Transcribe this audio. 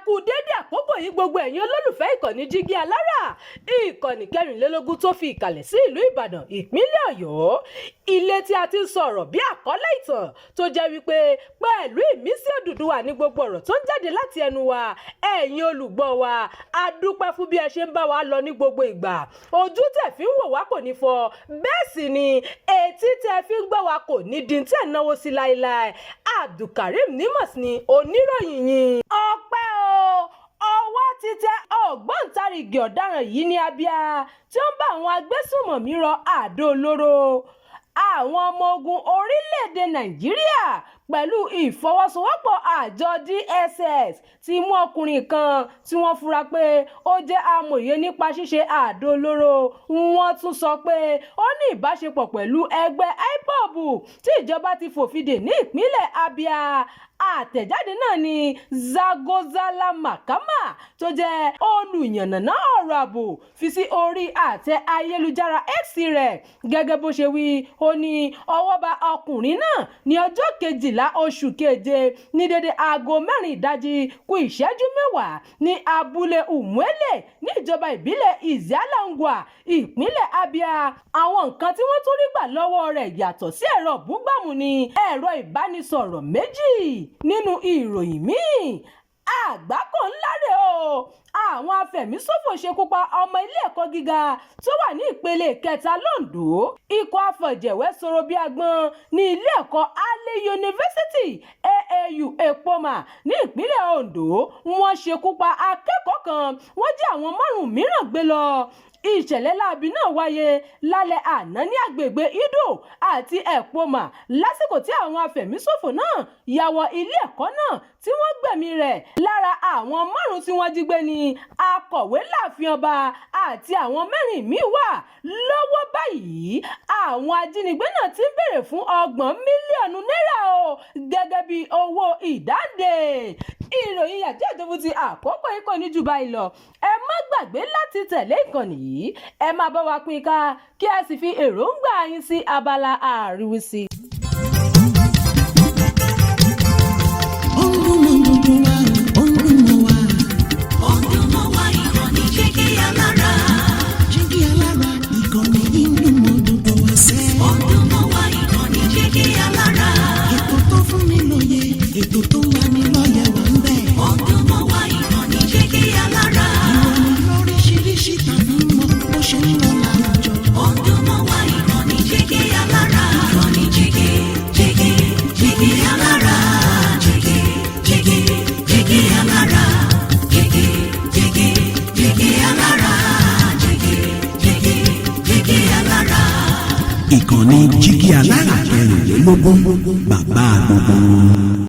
Kú dédé àkókò yìí, gbogbo ẹ̀yin olólùfẹ́ ìkànnì Jígí Alára, ìkànnì 24 tó fi ìkàlẹ̀ sí ìlú Ìbàdàn, ìpínlẹ̀ Ọ̀yọ́, ilé tí a ti ń sọ̀rọ̀ bí àkọlé ìtàn tó jẹ́ wípé pẹ̀lú ìmísí Odùduwà ní gbogbo ọ̀rọ̀ tó ń jáde láti ẹnu wa. Ẹ̀yin olùgbọ́ wa, a dúpẹ́ fún bí ẹ ṣe ń bá wa lọ ní gbogbo ìgbà. Ojú tẹ̀ fi ń wò wá kò ní fọ́, bẹ́ẹ̀ sì ni etí tẹ̀ fi ń gbọ́ wa kò ní di tẹ̀ náwó sí láéláé. Abdulkareem Nimas ni oníròyìn yín. Ọpẹ́ o, ọwọ́ ti tẹ ògbóǹtarìgì ọ̀daràn yìí ní Abia tí ó ń bá àwọn agbésùnmọ̀mí rọ àdó olóró. Àwọn ọmọ ogun orílẹ̀-èdè Nàìjíríà pẹ̀lú ìfọwọ́sowọ́pọ̀ àjọ DSS ti mú ọkùnrin kan tí wọ́n fura pé ó jẹ́ amòye nípa ṣíṣe àdó olóró. Wọ́n tún sọ pé ó ní ìbáṣepọ̀ pẹ̀lú ẹgbẹ́ IPOB tí ìjọba ti fòfin dè ní ìpínlẹ̀ Abia. Àtẹ̀jáde náà ní Zagozala Makama, tó jẹ́ olùyànnàná ọ̀rọ̀ ààbò, fi sí orí àtẹ ayélujára X rẹ̀. Gẹ́gẹ́ bó ṣe wí, ó ní ọwọ́ bá ọkùnrin náà ní ọjọ́ 12 oṣù keje ní dédé aago 4 ìdájí kù ìṣẹ́jú 10 ní abúlé Umuele ní ìjọba ìbílẹ̀ Isiala Ngwa, ìpínlẹ̀ Abia. Àwọn nǹkan tí wọ́n tún rí gbà lọ́wọ́ rẹ̀ yàtọ̀ sí ẹ̀rọ búgbàmù ní ẹ̀rọ ìbánisọ̀rọ̀ méjì. Nínú ìròyìn míì, àgbákò ńlá rèé o! Àwọn afẹ̀míṣòfò ṣekú pa ọmọ ilé ẹ̀kọ́ gíga tó wà ní ìpele kẹta l'Ondo. Ikọ̀ afọ̀jẹ̀wẹ́ sọ̀rọ̀ bíi agbọ́n ní ilé ẹ̀kọ́ Ali University, AAU Ekpoma, ní ìpínlẹ̀ Ondo. Wọ́n ṣekú pa akẹ́kọ̀ọ́ kan, wọ́n jí àwọn márùn-ún mìíràn gbé lọ. Ìṣẹ̀lẹ̀ láabi náà wáyé lálẹ́ àná ní agbègbè Ido àti Ekpoma lásìkò tí àwọn afẹ̀míṣòfò náà ya wọ ilé ẹ̀kọ́ náà tí wọ́n gbẹ̀mí rẹ̀. Lára àwọn márùn-ún tí wọ́n jí gbé ní akọ̀wé láàfin ọba àti àwọn mẹ́rin míín wà. Lọ́wọ́ báyìí, àwọn ajínigbé náà ti ń béèrè fún 30 mílíọ̀nù náírà o gẹ́gẹ́ bí owó ìdáǹdè. Ìròyìn yàjóyàjó ti àkókò yìí kò ní jù báyìí lọ. Ẹ má gbàgbé láti tẹ̀lé ìkànnì yìí, ẹ máa bá wa pín ká, kí ẹ sì fi èròǹgbà yín sí abala àríwísí. Ó ń dún mọ́ gbogbo wa, ó ń dún mọ́ wa. Ó ń dún mọ́ wa, ìkànnì Jígí Alára. Jígí Alára, ìkànnì yìí ń dún mọ́ gbogbo wa sẹ́. Ó ń dún mọ́ wa, ìkànnì Jígí Alára. Ètò tó fún ni lóye, ètò tó ń lani lọ́yẹ̀ wà ń bẹ̀. Ó ń dún mọ́ wa, ìkànnì Jígí Alára. Ìròyìn lóríṣiríṣi tàbí mọ bó ṣe ń lọ láwùjọ. Ó ń dún mọ́ wa, ìkànnì Jígí Alára. Ìkànnì Jígí, Jígí, Jígí Alára. Jígí, Jígí, Jígí Alára. Jígí, Jígí, Jígí Alára. Jígí, Jígí, Jígí Alára. Ìkànnì Jígí Alára 24, bàbá gbogbo wọn.